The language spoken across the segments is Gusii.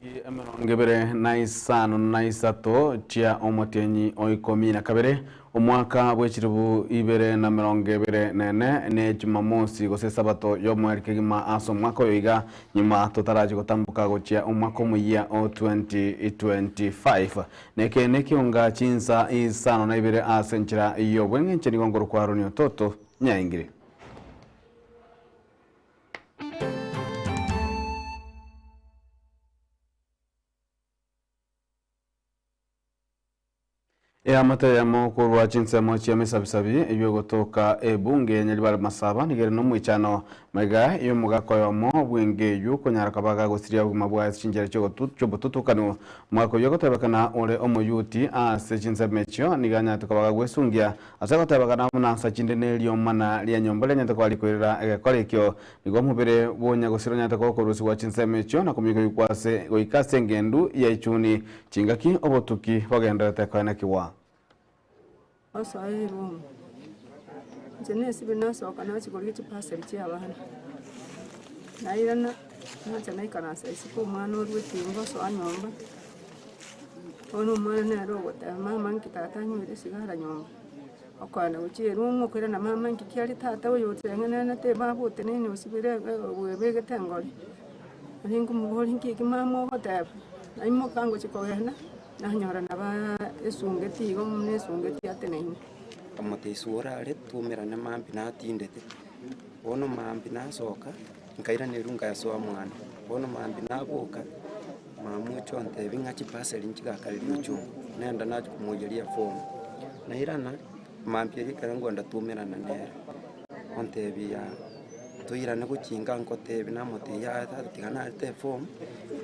253 chia omotienyi o ikomi na kabere, omwaka bwe chilifu ibere na emerongo ebere na ene, ne Jumamosi gose Esabato y'omoerio kegima ase omwaka oyo iga, nyuma totarachi gotamboka gochia omwaka omoyia o 2025. Nekeene ekionga chinsa isano na ibere ase enchera y'obweng'encho nigo nkorokwa Aroni Ototo Nyaingire. Eamate eyemo korwa chinsemo chia mesabisabi eyio egotoka ebunge ya Nyaribari Masaba nigo ere nomoichano magega y'omogaka oyomo bw'enka eyio konyara koba gagosiria obogima bwaye ase chinchera chi'obotutukanu. Omogaka oyio ogotebekana ore omoyuti ase chinsemo echio nigo anyarete koba gagwesungia Ase gotebekana buna nsa chinde neriomana ria nyomba rianyarete koba rikoirera egekora ekio, nigo omobere bw'onyagosira onyarete koba okorusigwa chinsemo echio na komigoikwa ase goika ase engendu ya ichuni, chingaki obotuki bogendererete koenekigwa. Osoe eroom, inche nesibe nasoka nachia korigia chipaseri chia abana, nairana nacha naikaransa isiko omwana orwa etinga osoa nyomba. Bono omwana nere ogoteba mama nki tata anywere esigara nyomba, okoenda gochia eroom okoirana mama nki kiaria tata oyo oteng'enenete baba oteneine osibire bwebegete engori, nari nkomoboria nki eki mama ogoteba, naimoka ngochia kogenda, nanyora nabaa esungeti igo buna esungeti ateneine. Omoteisi orare twaumerane mambia natindete, bono mambia nasoka, nkairanerwa nkasoa mwane, bono mambia naboka. Mama ocha ontebia ng'a chipaseri nchigakareria ochungu, nenda nachia komoiyeria efomu. Nairana, mambia eria ekero nkoenda twaumerana nere, ontebia toirane gochia inka nkotebia namotebia yaya tata tiga narete efomu,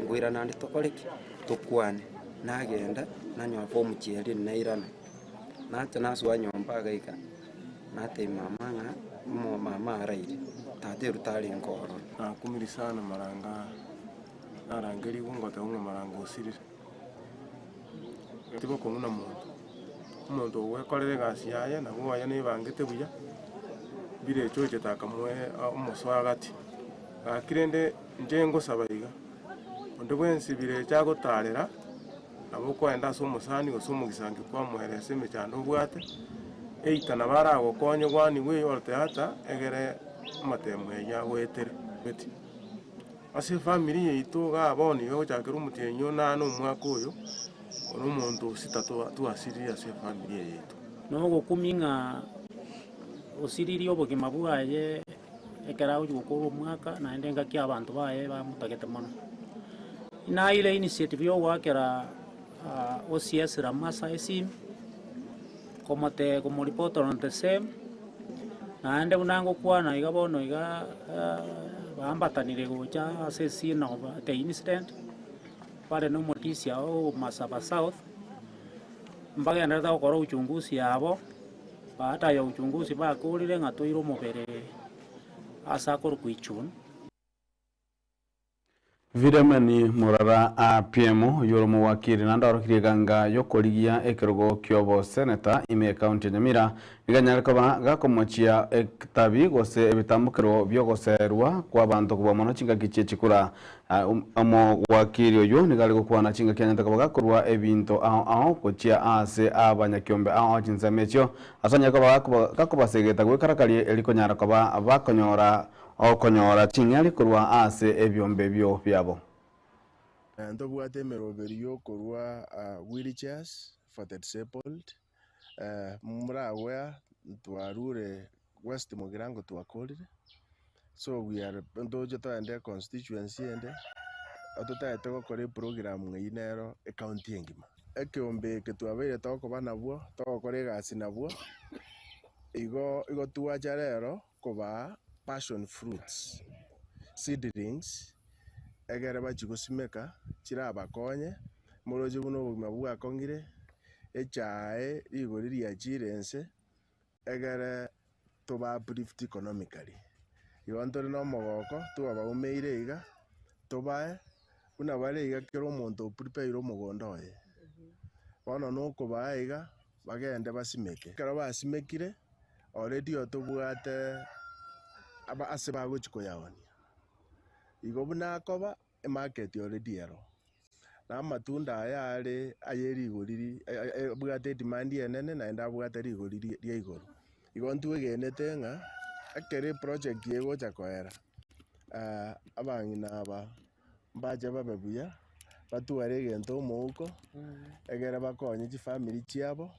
nkoirana ande tokore ki? Tokwane. Nagenda, nanyora fomu chiaerire nairana, nacha nasoa nyomba iga iga, natebia mama ng'a omo mama araire, tata ero tarenge ororo. Nakumiri sana maranga. Narangerigwe ngoteba ng'a marango osirire, tibokong'u na monto, omonto ogwekorera egasi yaye nabo oye nebangete buya, birecha ochete akamoe omosoa gati. Gaki rende inche ngosaba iga, onde bwensi birecha agotarera, nabo okoenda ase omosani gose omogisangi kwamoeresa emechando obwate, eita nabo aragokonye gwanigwe orote ata egere amatemo ayio agoetere. Ase efamiri yaito igaa bono iga gochakera omotienyi o nane omwaka oyo, ore omonto o sita twasirire ase efamiri eye yaito. Nogokumia ng'a osiririe obogima bwaye ekero agochia gokora omwaka naende engaki abanto baye bamotagete mono. Naire initiative ya ogoakera OCS Ramasa esimi, komote komoreport on the same, naende buna ngokwana iga bono iga bambatanire gocha ase escene of the incident, bare na omotisia o Masaba South, mbagenderete gokora uchunguzi yabo, baada ya uchunguzi bakorire ng'a toire omobere ase akorokwa Ichuni. Viremeni morara a PM oyio ore omowakiri naende aorokirie eganga y'okorigia ekerogo ki'oboseneta ime y'ekaunti ya Nyamira nigo anyare koba gakomochia etabi gose ebitambokero bi'ogoserwa kw'abanto kobua mono chingaki chie chikura. Omowakiri oyio nigo are gokwana chingaki anyarete koba gakorua ebinto ao ao gochia ase abanyakiombe ao ao chinsemo echio ase anyare koba gakobasegeta goekarakaria erio konyara koba bakonyora Okonyora ching'eri korwa ase ebiombe ebio biabo. Ntobwate emeroberi y'okorua wheelchairs for the disabled, moragwea twarure West Mugirango twakorire, so we are ntoche toende econstituency ende, totagete gokora eprogram eywo nero ecounty engima. Ekeombe eke twabeire tokoba nabwo, togokora egasi nabwo, igo igo twacha rero. kobaa passion fruits, seedlings, egere bachie gosimeka chirabakonye, moroche buna obogima bwakong'ire, echae rigori riachire inse, egere toba uplift economically. Igo ntore na omogoko twabaumeire iga, tobae, buna bare iga kera omonto oprepare omogondo oye, bono nokobaa iga. Bagende basimeke. Ekero basimekire, already otobwate aba ase bagochia koyaonia. Igo buna akoba, emarket already ero. Na amatunda aya are aye rigori ri abwate edemand enene naende abwate rigori ria igoro. Igo ntwegenete ng'a ekero eproject eye egocha koera, abang'ina aba mbache babe buya, batware egento omouko, egere bakonye chifamiri chiabo,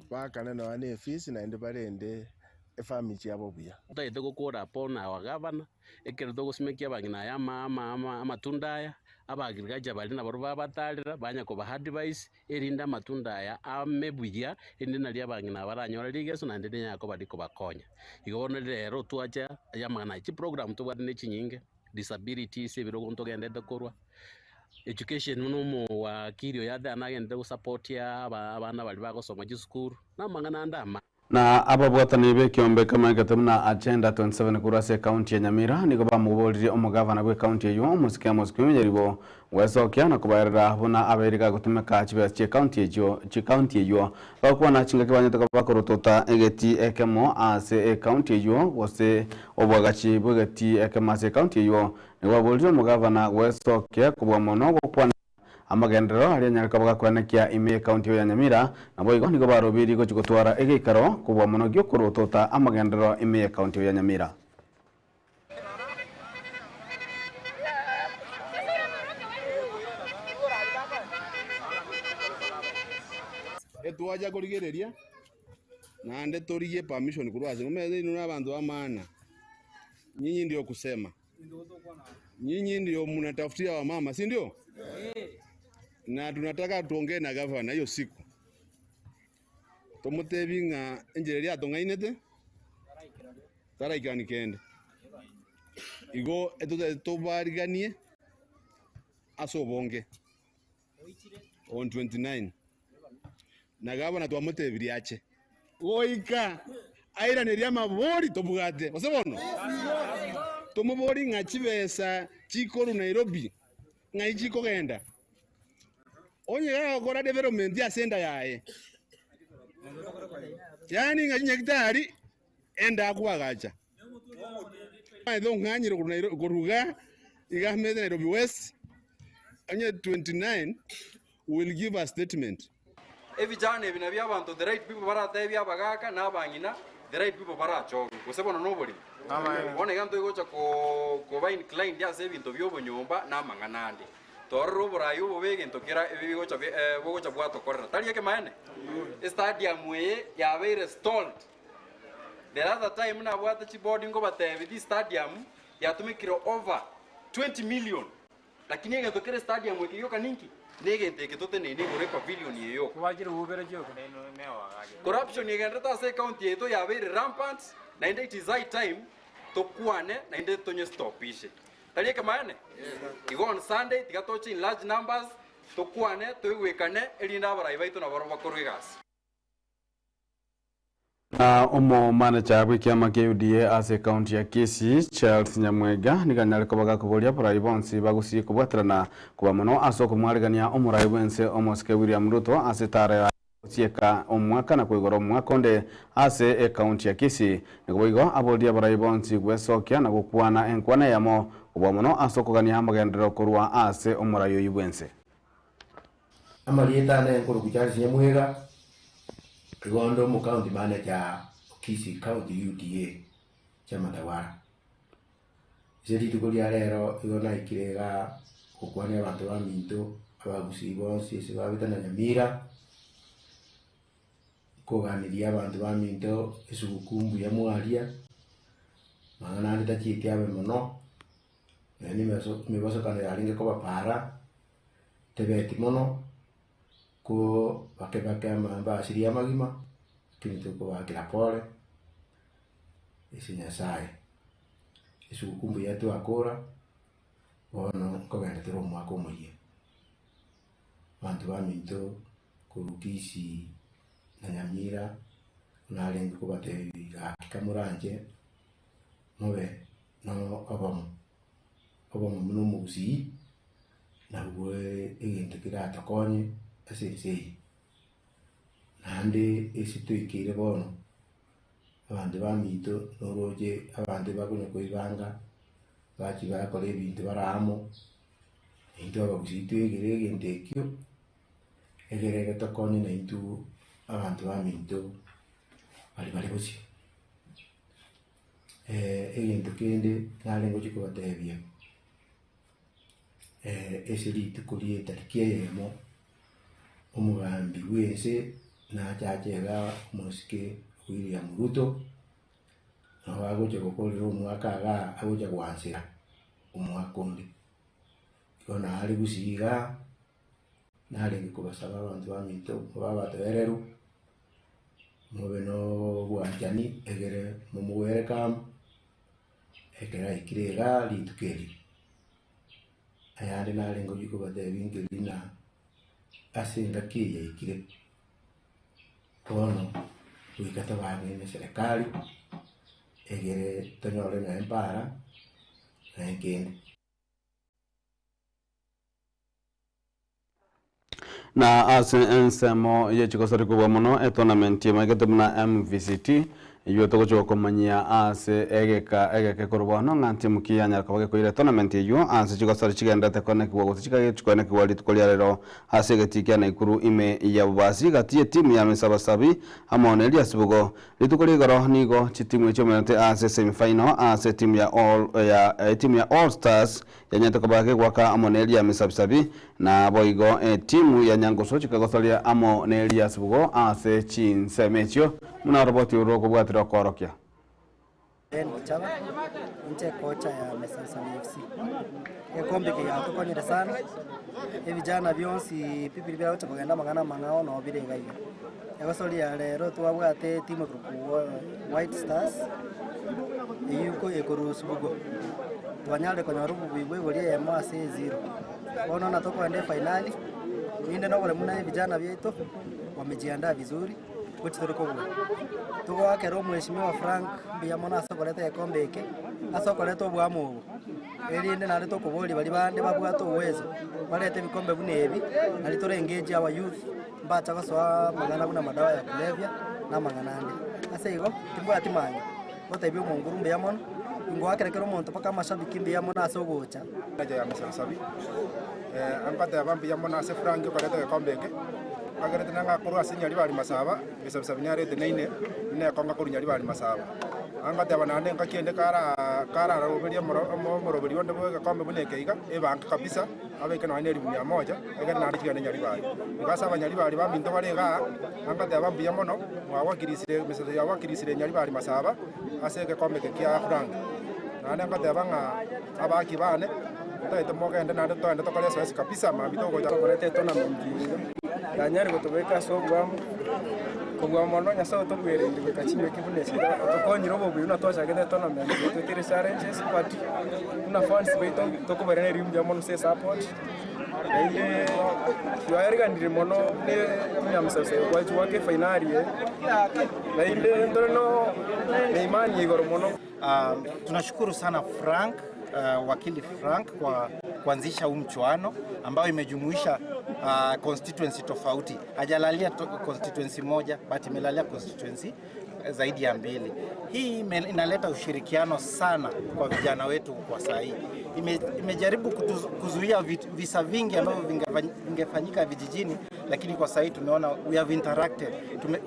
baakane nonya na efees naende barende efamiri chiabo buya. Totagete gokora upon our governor, ekero togosimekia abang'ina aya ama ama ama amatunda aya, aba agriculture baria nabarobwo babatarera, banya kobaha advice, erinde amatunda aya ame buya, erinde nario abang'ina aba baranyore rigeso naende rinyare koba rikobakonya. Igo bono rero twacha aya amang'ana aya, chiprogram tobwate ne chinyinge, disabilities ebirogo ntogendete korwa, education buna omowakili oyo ate nagendete gosapotia aba abana baria bagosoma chisukuru, na amang'ana ande ama. Na ababwatani b'ekiombe kemanyekete buna Agenda 27 korwa ase ekaunti ya Nyamira nigo bamoboririe omogavana bw'ekaunti eyio omosike Amos Kimunyaribo gwesokia na kobaerera buna abairi gagotumeka chibesa chi'ekaunti echio chi'ekaunti eyio bagokwana chingaki banyete koba bakorotota egetii ekemo ase ekaunti eyio gose obwagachi bw'egetii ekemo ase ekaunti eyio nigo baborire omogavana gwesokia kobua mono gokwana Amagenderero aria anyare koba gakwenekia ime y'ekaunti eo ya Nyamira, naboigo nigo barobirie gochia gotwara egeikaro kobua mono gi'okorotota amagenderero ime y'ekaunti eo ya Nyamira. Etwacha korigereria, naende torigie permission korwa ase omanyete inwe na abanto b'amaana, nyinyi ndio kusema. Nyinyi ndio mnatafutia wamama, si ndio? Na tunataka tuongee na gavana hiyo siku tomotebi ng'a enchera eria atong'ainete taraikerani kende. Igo etotagete tobariganie ase obonge on 29 na gavana twamotebirie ache goika airanerie amabori tobwate gose bono tomobori ng'a chibesa chikorwa Nairobi ng'ai chikogenda onye gagokora development ase enda yaye yaani ng'a chinyagitari enda akoagacha omanyete ong'anyire korwa Nairobi korwa igaa iga amete Nairobi West onye 29 will give a statement. Ebijana ebi nabio abanto the right people baratebie abagaka na abang'ina the right people barachorwe gose bono noborimo. Bono iga ntoigocha koba inclined ase ebinto bia obonyomba na amang'ana ande. Torore oborai obobe egento kera ebi bigocha bogocha bwatokorera. Tari ekemaene? Estadium eye yabeire stalled. The other time nabwate chiboard nkobatebi this stadium yatumekire over 20 million. Lakini egento kere stadium eke gioka ninki? Negento eke toteneine igoro epavilion eye yoka. Corruption egenderete ase ecounty yaito yabeire rampant naende it is high time tokwane naende tonye stopishe. Tari ekemaene? Igo on Sunday tiga toche in large numbers tokwane toigwekane erinde abarai baito nabarobwo bakorwe egasi. Na omomanecha bw'ekiama kia UDA ase ekaunti ya Kisii, Charles Nyamwega, nigo anyare koba gakoboria abarai bonsi bagusie kobwaterana koba mono ase okomwarigania omorai bw'ense omosike William Ruto ase etara yaye gosieka omwaka na koigora omwaka onde ase ekaunti ya Kisii. Nigo boigo aborie abarai bonsi gwesokia na gokwana enkwana eyemo kobua mono ase okogania amagenderero korwa ase omorai oyio bw'ense. Amarieta ane nkorokwa Charles Nyamwega, igo onde omo county manager o Kisii county UDA chama tawala. Ase rituko ria rero igo naikire igaa gokwania abanto baminto abagusii bonsi ase babete na Nyamira, nkoganeria abanto baminto esugukuu mbuya mwaria, mang'ana ande tachieti abe mono, naende emebasokano yarenge kobapara. Tebeti mono, ko bake bake amamba asirie amagima, lakini tokobakera pore ase Nyasaye. Esuguku mbuya twakora, bono nkogenda tore omwaka omoyia. Abanto baminto korwa Kisii na Nyamira narenge kobatebia gaki kamoranche mobe no obomo. Obomo buna omogusii nabwo egento keratokonye ase ense eye. Naende ase toikeire bono, abanto baminto noroche abanto bakonya koibanga, bachia bakora ebinto bare amo, Intwe abagusii twegere egento ekio, egere getokonye naintwe abanto baminto baria bare bosio. Egento kende nare ngochia kobatebia, ase rituko ria etariki eyemo, omogambi bwa ense nachache iga omosike William Ruto, nabo agocha gokorera omwaka igaa agocha goansera omwaka onde. Igo nare gusii igaa, narenge kobasaba abanto baminto mobe abatoereru, mobe na obwanchani egere momogwere kamo, ekero aikire igaa rituko erio. Ayande narenge gochia kobatebia nkeri ng'a ase engaki eye yaikire, bono goika tobaakane na eserekari, egere tonyore nonya mpara, nonya kende. Na ase ensemo ye chigosori kobua mono etournament emaigete buna MVCT eywo togochia gokomanyia ase egeka egeke korwa bono ng'a ntimu ki yanyara koba gekoira etournament eywo ase chigosori chigenderete konekigwa gose chikagechia koenekigwa rituko ria rero ase egetii kia Nakuru ime ya Bobasi gati yetimu ya Misabasabi amo na Elias Bugo. Rituko ria igoro nigo chitimu echio omenyete ase semi final ase etimu ya All ya etimu ya All Stars Yanyarete koba kegoaka amo neria Misabisabi, naboigo etimu ya Nyangusu chikagosaria amo neria Sibugo ase chinsemo echio, buna oroboti orwo rokobwatire okoorokia. Ben Ochaba, inche kocha ya Misabisabi FC. Egekombe eke giatokonyire sana, ebijana bionsi pi biria biagocha kogenda amang'ana amang'ao noo bire iga iga. Egosori ya rero twabwate etimu ekorokwa White Stars, eywo eko ekorwa Subugo. Twanyarire konyora obobuya bwa egori eyemo ase ezero. Bono na tokogenda efainali, rinde na oboremu na ebijana biaito, wamejiandaa vizuri, gochi tore kobua. Togoakera omweshimiwa Frank mbuya mono ase okoreta egekombe eke, ase okoreta oboamo obo, erinde naende tokoboria baria bande babwate owezo, barete ebikombe buna ebi, nario tore engage our youth. Mbacha gosoa amang'ana buna amadawa ya kulevya, na amang'ana ande. Ase igo, timbwati manya, gotebia omonguru mbuya mono, ingoakera kera omonto mpaka amashabiki mbuya mono ase ogocha. Manager ya Misabisabi, ngoteba mbuya mono ase Frank okoreta egekombe eke, agerete nang'a korwa ase Nyaribari Masaba, Misabisabi nere eteneine buna ekonga korwa Nyaribari Masaba. Angoteba naende engaki ende kara karararoberie omoro omoroberi onde bwa egekombe buna eke iga, ebange kabisa. Abeke nonya neribu mia moja, egere naende chigende Nyaribari. Igo ase Abanyaribari baminto bare igaa, angateba mbuya mono, mwawakilisire emesaso yawakilisire Nyaribari masaba ase egekombe eke kia Frank. Naende ngateba ng'a abaaki bane, ntagete mogende naende toende tokore esoesi kabisa mambia togocha. Tokorete etournament eye iga, yanyare gotobeka ase obwamo, kobua mono Nyasae otobwereire goika chingaki buna echi iga, otokonyire obobuya buna twachagete etournament eye twetire challenges but buna fans baito tokobairaneria ribu mbuya mono ase esupport, naende twaeriganire mono ne etimu ya Musasa goaka efainali eye, naende ntore na imani ya igoro mono. Tunashukuru sana Frank, wakili Frank kwa kuanzisha huu mchuano ambayo imejumuisha constituency tofauti. Hajalalia constituency moja but imelalia constituency zaidi ya mbili. Hii inaleta ushirikiano sana kwa vijana wetu kwa saa hii. Imejaribu kuzuia visa vingi ambavyo vingefanyika vijijini, lakini kwa saa hii tumeona we have interacted,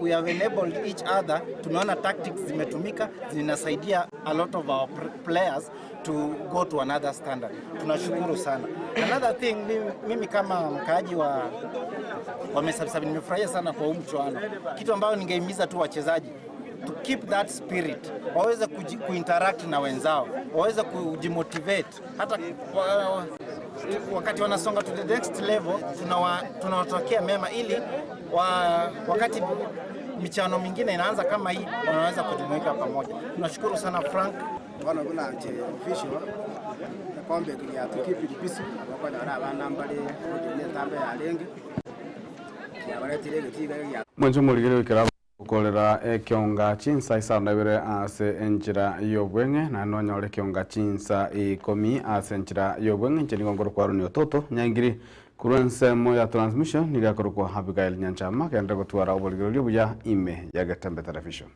we have enabled each other. Tumeona tactics zimetumika zinasaidia a lot of our players to go to another standard. Tunashukuru sana. Another thing, mimi kama mkaaji wa Misabisabi nimefurahia sana kwa huu mchuano. Kitu ambayo ningehimiza tu wachezaji to keep that spirit, waweze kuinteract na wenzao, waweze kujimotivate hata wakati wanasonga to the next level. Tunawatakia mema ili wakati michano mingine inaanza kama hii wanaweza kujumuika pamoja. Tunashukuru sana Frank. Bono buna inche official ekombe eke giatukipiri busy abakonyora abana mbare orochio etambe yarenge kiabaretire egetii iga gia Mwanche omorigeri goikera gokorera ekionga chinsa isano na ibere ase enchera y'obweng'e, naende nonyore ekionga chinsa ikomi ase enchera y'obweng'e. Inche nigo nkorokwa Aaron Ototo Nyaingiri korwa ensemo ya transmission nigo akorokwa Abigail Nyanchama genda gotwara oborigereria obuya ime ya Getembe Television.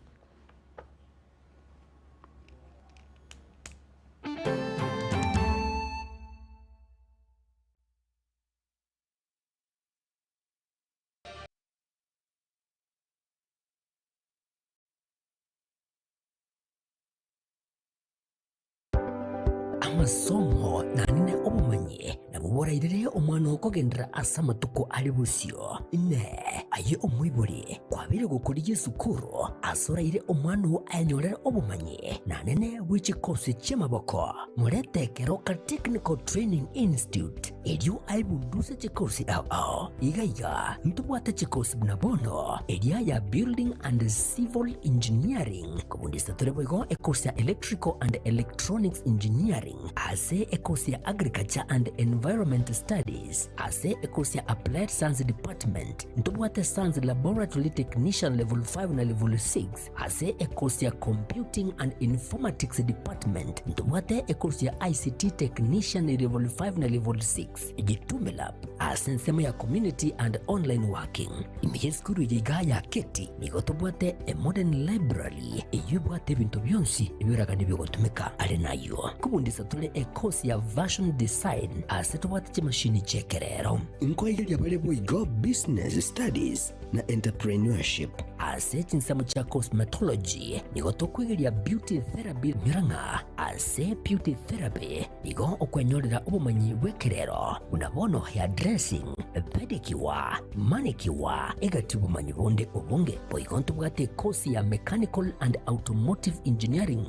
Amasomo naende obomanyi nabwo borairere omwana oo kogenderera ase amatuko are bosio. Inee! Aye omoibori, kwabeire gokorigia esukuru ase oraire omwana oo ayenyorere obomanyi naende bwe chikosi chi'amaboko? Morete Keroka Technical Training Institute erio aebunduse chikosi ao ao. Iga iga ntobwate chikosi buna bono eria ya Building and Civil Engineering, kobundisa tore boigo ekosi ya Electrical and Electronics Engineering, ase ekosi ya Agriculture and Environment Studies, ase ekosi ya Applied Science Department, ntobwate Science Laboratory Technician Level 5 na Level 6, Ase ekosi ya Computing and Informatics Department ntobwate ekosi ya ICT Technician Level 5 na Level 6, Gitume Lab ase ensemo ya Community and Online Working. Ime y'esukuru eye igaa ya Keti nigo tobwate a modern library eyio ebwate ebinto bionsi ebioragani biogotumeka. Are nayio kobundisa tore ekosi ya Fashion Design ase tobwate chimashini chi'ekerero. Nkoigeria bare boigo Business Studies na Entrepreneurship. Ase chinsemo chia cosmetology nigo tokwegeria beauty therapy nyora ng'a ase beauty therapy nigo okwenyorera obomanyi bw'ekerero buna bono hair dressing, pedicure, manicure egati obomanyi bonde obonge. Boigo ntobwate ekosi ya mechanical and automotive engineering.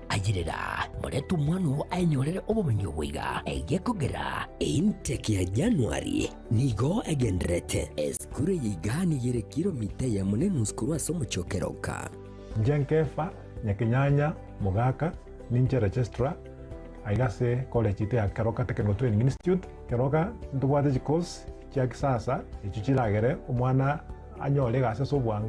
Ayerera, morete omwana oo aenyorere obomanyi obo iga egekogera Intake ya January Nigo egendererete. Esukuru eye iga nigo ere kilomita eyemo na enusu korwa ase omochie o Keroka. Inche Nkefa, Nyakenyanya, Mogaka, ninche registrar aiga ase college yaito ya Keroka Technical Training Institute. Keroka ntobwate chicourse chia kisasa echio chiragere omwana anyore egasi ase obwango.